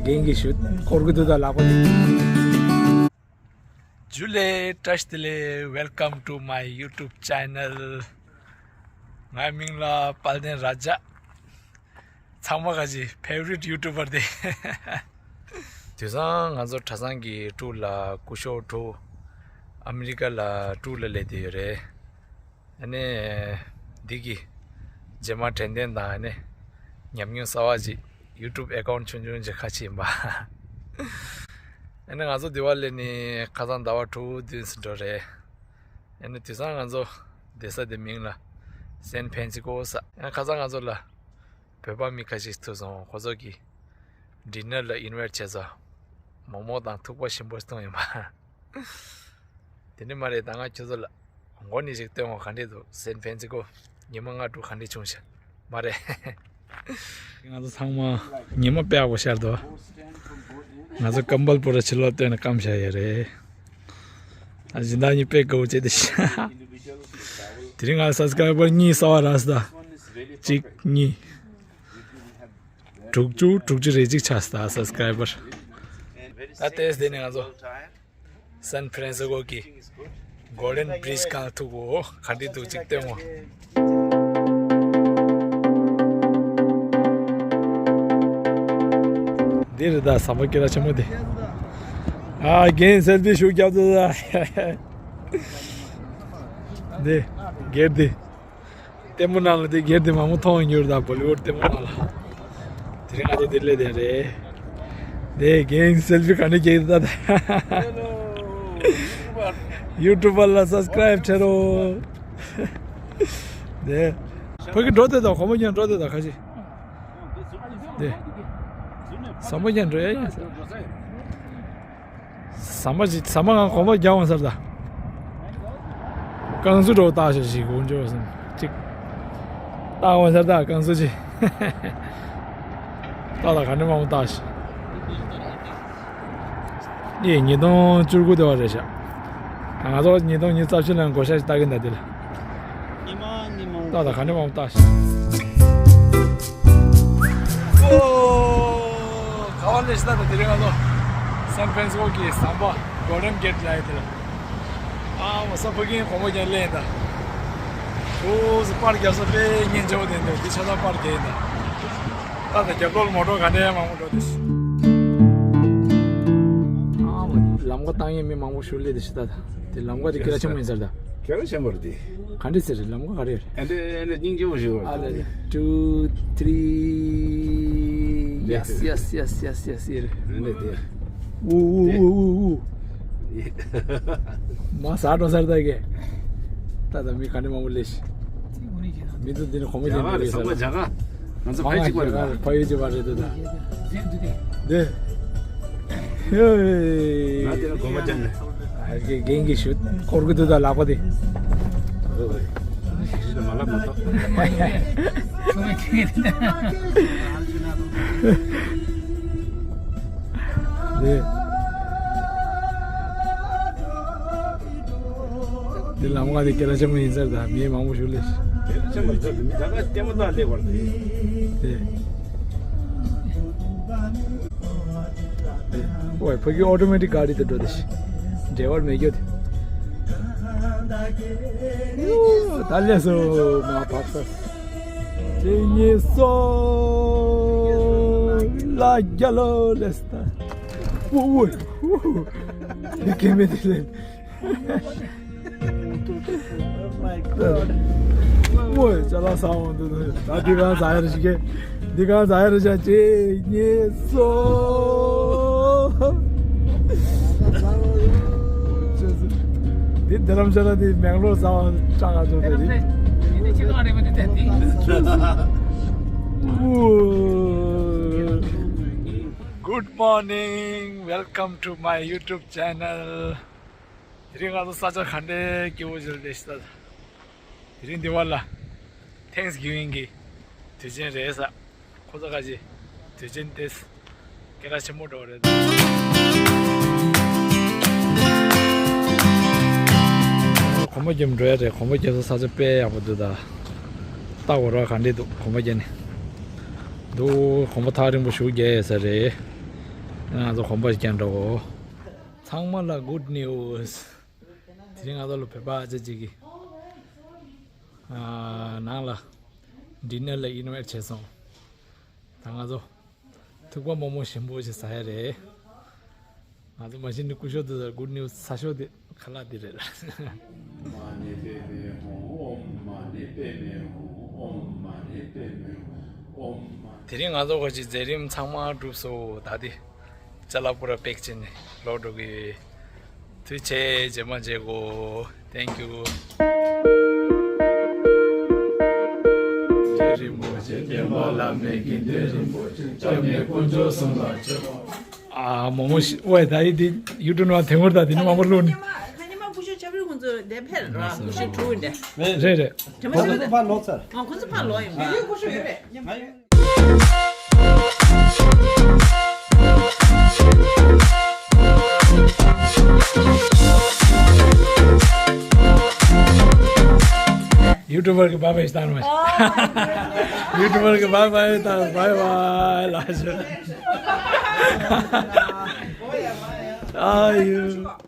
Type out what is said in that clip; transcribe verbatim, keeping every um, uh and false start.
རྒན་གྱིས་ཞུ་སྐོར་གི་འདུག་ད་ལག་པ་དེ། ཇུ་ལེ། བཀྲ་ཤིས་བདེ་ལེགས། Welcome to my YouTube channel. ངའི་མིང་ལ་དཔལ་ལྡན་ར་ཇ། ཚང་མ་ག་ཅི་favorite YouTuber དེ། དུས་སང་ང་ཚོ་གྲྭ་ཚང་གི་ཕྲུ་གུ་ལ་སྐུ་ཞབས་ཕྲུ་གུ་ཨ་མི་རི་ཀ་ལ་ཕྲུ་གུ་ལ་སླེབས་བསྡད་ཡོད་རེད། ཨ་ནི་འདི་གི་རྗེས་མ་དྲན་རྟེན་དང་ཨ་ནི་ཉམས་མྱོང་གསར་བ་ཅིག་YouTube account ཆུང་ཆུང་ཅིག་ཁ་ཕྱེ་ཡིན་པ། ཨ་ནི་ང་ཚོ་འདི་བ་སླེབས་ནས་ཁ་སང་ཟླ་བ་དྲུག་བདུན་ཙམ་འགྲོ་རེད། ཨ་ནི་དུས་སང་ང་ཚོ་བསྡད་ས་དེ་མིང་ལ་སན་ཕན་སི་ཀོ་ཟེར། ཨ་ནི་ཁ་སང་ང་ཚོ་ལ་བོད་པ་མི་ཁ་ཤས་ཐུག་སོང་། ཁོ་ཚོ་གིས་ཌི་ནར་ལ་ཨིན་ཝའིཊ་བྱས་སོང་། མོག་མོག་དང་ཐུག་པ་ཞིམ་པོ་བཏུངས་ཡིན་པ། དེ་ནི་མ་རེད། ད་ང་ཁྱོད་ཚོ་ལ་མགོ་ནས་ཞིག་སྟོན་འོང་། ག་འདྲས་འདུག་སན་ཕན་སི་ཀོ་ཉི་མ་ལྔ་དྲུག་ག་འདྲས་བྱུང་ཤག་མ་རེད། ང་ཚོ་ཚང་མ་ཉི་མ་དཔེ་ཡག་པོ་ཤར་འདུག་ང་ཚོ་ཀམ་བལ་པུ་ར་ཕྱི་ལོགས་སྟོན་ནས་སྐམ་བཞག་ཡོད་རེད། ཨ་སྦྱིན་བདག་གཉིས་དཔེ་དགའ་བོ་བྱས་ཏེ་ཤག་དེ་རིང་ང་སབ་སི་ཀ་རའི་བར་གཉིས་གསར་པ་རག་སོང་ད། གཅིག་གཉིས། དྲུག་ཅུ་དྲུག་ཅུ་རེ་གཅིག་ཆགས་སོང་ད་སབ་སི་ཀ་རའི་བར། ད་ལྟའི་དེ་ནས་ང་ཚོ་སན་ཕ་རན་སི་ཀོ་གི་གོལ་ཌན་བྷི་རི་ཇི་སྒང་ལ་ཐུག་གོ། ག་འདྲས་འདུག་ཅིག་སྟོན་འོང་། འདི་རེད་ད་ཟམ་པ་སྐེད་གྲགས་ཆེན་མོ་དེ། ཨ་རྒན་སེལ་ཕི་ཤུགས་རྒྱབ་འདུག་ད། འདི་སྒེར་འདི། ལྟད་མོ་ནང་ལ་དེ་སྒེར་དེ་མང་པོ་མཐོང་ཡོད་རེད་ད། བོ་ལི་ཝུཌ་ལྟད་མོ་ནང་ལ། དེ་རིང་ང་ཚོ་འདིར་སླེབས་བསྡད་རེད། དེ་རྒན་སེལ་ཕི་ག་འདྲ་རྒྱག་གི་འདུག་ད། ཡུ་ཊུབ་པར་ལ་སབ་སི་ཀ་རའིབ་བྱེད་རོགས། དེ། ཕ་གི་འགྲོ་དེ་དང་གོམ་པ་རྒྱག་འགྲོ་དེ་དང་ཁ་ཤས། དེ། ཟམ་པ་རྒྱག་འགྲོ་ཡ་ཡ་ཟེར། ཟམ་པ་ཞིག་ཟམ་པ་ང་གོམ་པ་རྒྱག་འོང་ཟེར་ད། རྐང་བཟོ་འགྲོ་བཏགས་ཤག་ཞིག་དགོངས་འཇོག་སེམས་གཅིག་བཏགས་འོང་ཟེར་ད་རྐང་བཟོ་ཅིག་ཏག་ཏག་ག་འདྲ་མང་པོ་བཏགས་ཤག་ཨེ་ཉིས་སྟོང་བཅུ་དགུ་དེ་བ་རེད་ཤག་ང་ཚོ་ཉིས་སྟོང་ཉི་ཤུ་རྩ་བཞི་ལ་བགོ་བཤའ་ཞིག་བཏགས་ཀྱི་འདུག་དེ་ལ། ཉི་མ་ཉི་མ། ཏག་ཏག་ག་འདྲ་མང་པོ་བཏགས་ཤག་ཨོ། ག་བ་ལས་ཤི་ད་ད་དེ་རིང་ང་ཚོ་སན་ཕ་རན་སི་ཀོ་གི་ཟམ་པ་གོལ་ཌན་གེ་ཊི་ལ་ཡོད་དེ་ལ། ཨ་མ་ས་ཕ་གིའི་གོམ་པ་རྒྱག་ལེན་ད། ཨོ་ཟི་པར་རྒྱབ་ས་དཔེ་སྙིང་རྗེ་པོ་དེ་འདུག་འདི་ཆ་ཚང་པར་རྒྱག་ཡིན་ད། ད་ད་རྒྱབ་ལོགས་མོ་ཊ་ག་འདྲ་མང་པོ་འགྲོ་དེ་ཤི། ཨ་མ་ལམ་ཁ་བཏང་ཡས་མི་མང་པོ་ཞིག་སླེབས་དེ་ཤི་ད་ད། དེ་ལམ་ཁ་དེ་སྐད་གྲགས་ཆེན་པོ་ཡིན་ས་རེད་ད། སྐད་གྲགས་ཆེན་པོ་རེད་དེ། ག་འདྲ་ཟེར་རེད་ལམ་ཁ་ག་རེ་རེད། ཨ་འདྲ་ཨ་འདྲ་སྙིང་རྗེ་པོ་ཞིག་རེད། ཨ་ལེ་ལེ། Two, three. Yes, yes, yes, yes, yes. ཨ་འདྲ་དེ། ཨུ་ཨུ་ཨུ་ཨུ་ཨུ། མ་ཟ་འགྲོ་ས་རེད་ད་གས། ད་ད་མི་ག་འདྲ་མང་པོ་སླེབས་ཤག་མི་ཚོ་འདི་ནས་གོམ་པ་རྒྱག་འདོད་ཡོད་ས་རེད། ང་ཚོ་ཕ་ཡུལ་གཅིག་པ་རེད་ད། ཕ་ཡུལ་གཅིག་པ་རེད་ད། འདི། ཧེ། ང་དེ་ལ་དགོངས་པ་བཅངས་ནས། ཨ་རྒན་གྱིས་ཞུ་སྐོར་གྱི་འདུག་ད་ལག་པ་དེ། ཞིག་ཞིག་ད་མ་ལབ་མ་གཏོགས། འདི། འདི་ལམ་ཁ་དེ་སྐད་གྲགས་ཆེན་པོ་ཡིན་ས་རེད་ད། མི་མང་པོ་ཞིག་སླེབས་ཤག་སྐད་གྲགས་ཆེན་པོ་རེད་ད། མི་ད་ག་ལྟད་མོ་ལྟ་སླེབས་པ་རེད། དེ། དེ། ཨོའི་ཕ་གི་ཨོ་ཊོ་མེ་ཊིག་ག་རི་དེ་འགྲོ་དེ་ཤི། འབྲེལ་བ་མེད་རྒྱུ་དེ། ཡུ། ད་སླེབས་སོང་མ་བབས་ས། ཅི་ཉེ་སོ། ལ་རྒྱ་ལོ་ལེ་སྟ། ཨུ་ཨུ་ཨུ། འདི་སྐྱེ་མེད་དེ་ལེ། ཨོའི་ཅ་ལག་ཟ་འོང་དུ་དུ། ད་འདི་གང་ཟ་ཡ་རེ་ཞིག་གེ། འདི་གང་ཟ་ཡ་རེ་ཞག་ཅི་ཉེ་སོ། འདི་དྷ་རམ་ཤ་ལ་འདི་མེང་ལོར་ཟ་བ་ཅག་ག་ཚོ་དེ་རེད། ཨོའི། Good morning, welcome to my YouTube channel. དེ་རིང་ང་ཚོ་ས་ཆ་ག་འདྲའི་སྐྱིད་པོ་ཞིག་ལ་སླེབས་ཤག་ད། དེ་རིང་འདི་བ་ལ་Thanksgiving གི་དུས་ཆེན་རེད་ས། ཁོ་ཚོ་ཁ་ཅིག་དུས་ཆེན་དེ་སྐད་གྲགས་ཆེན་པོ་འགྲོ་རེད། གོམ་པ་རྒྱབ་འགྲོ་ཡ་རེད། གོམ་པ་རྒྱབ་ས་ས་ཆ་དཔེ་ཡག་པོ་འདུག་ད། ལྟ་འོ་ར་ག་འདྲས་འདུག་གོམ་པ་རྒྱབ་ནས་འདུག་གོམ་པ་ཐག་རིང་པོ་ཞིག་རྒྱག་ཡོད་ས་རེད། ང་ཚོ་གོམ་པ་ཞིག་ཀྱང་འགྲོ། ཚང་མ་ལ་good news། དེ་རིང་ང་ཚོ་ལ་བོད་པ་ཨ་ཅག་ཅིག་གིས་ཨ་ནང་ལ་dinner ལ་invite བྱས་སོང་། ད་ང་ཚོ་ཐུག་པ་མོག་མོག་ཞིམ་པོ་ཞིག་ཟ་ཡ་རེད། ང་ཚོ་མ་གཞི་ནས་སྐུ་ཞབས་དེ་ཚོར་good news ཚ་ཤོས་དེ་ཁ་ལག་དེ་རེད་ལ། དེ་རིང་ང་ཚོ་ག་ཅིག་མཛད་རིམ་ཚང་མ་གྲུབ་སོང་། ད་དེ་ཅ་ལག་པུ་ར་པེག་བྱས་ནས་ལོག་འགྲོ་གི་ཡོད། དུས་ཆེ་རྗེས་མ་མཇལ་གོ། Thank you། རིན་པོ་ཆེ་བསྟན་པ་བླ་མེད་དགེ་འདུན་རིན་པོ་ཆེ་སྐྱབས་གནས་དཀོན་མཆོག་གསུམ་ལ་མཆོད། ཨ་མོག་མོག་ཤི་ཝའི་ད་ཡི་དེ་ཡུ་ཊུབ་ནང་དེ་ངོར་ད་དེ་ནི་མང་པོ་བླུགས་ནི། ཁ་ཉི་མ་སྐུ་ཞབས་ཆབ་རིལ་ཁོང་ཚོ་དེ་ཕེབས་ར་སྐུ་ཞབས་དྲུག་འདྲ། རེད་རེད། དེ་མ་ཁོང་ཚོ་ཕར་ལོག་ཚར། ཨ་ཁོང་ཚོ་ཕར་ལོག་ཡིན་པ། ཡུ་ཊུབ་ཕར་ལོག་ཡིན་པ། ཡུ་ཊུབ་པར་གྱི་བཱའི་བཱའི་ཞིག་བཏང་རོགས། ཡུ་ཊུབ་པར་གྱི་བཱའི་བཱའི་བཏང་། བཱའི་བཱའི། ལགས་སོ། ཨ་ཡུ།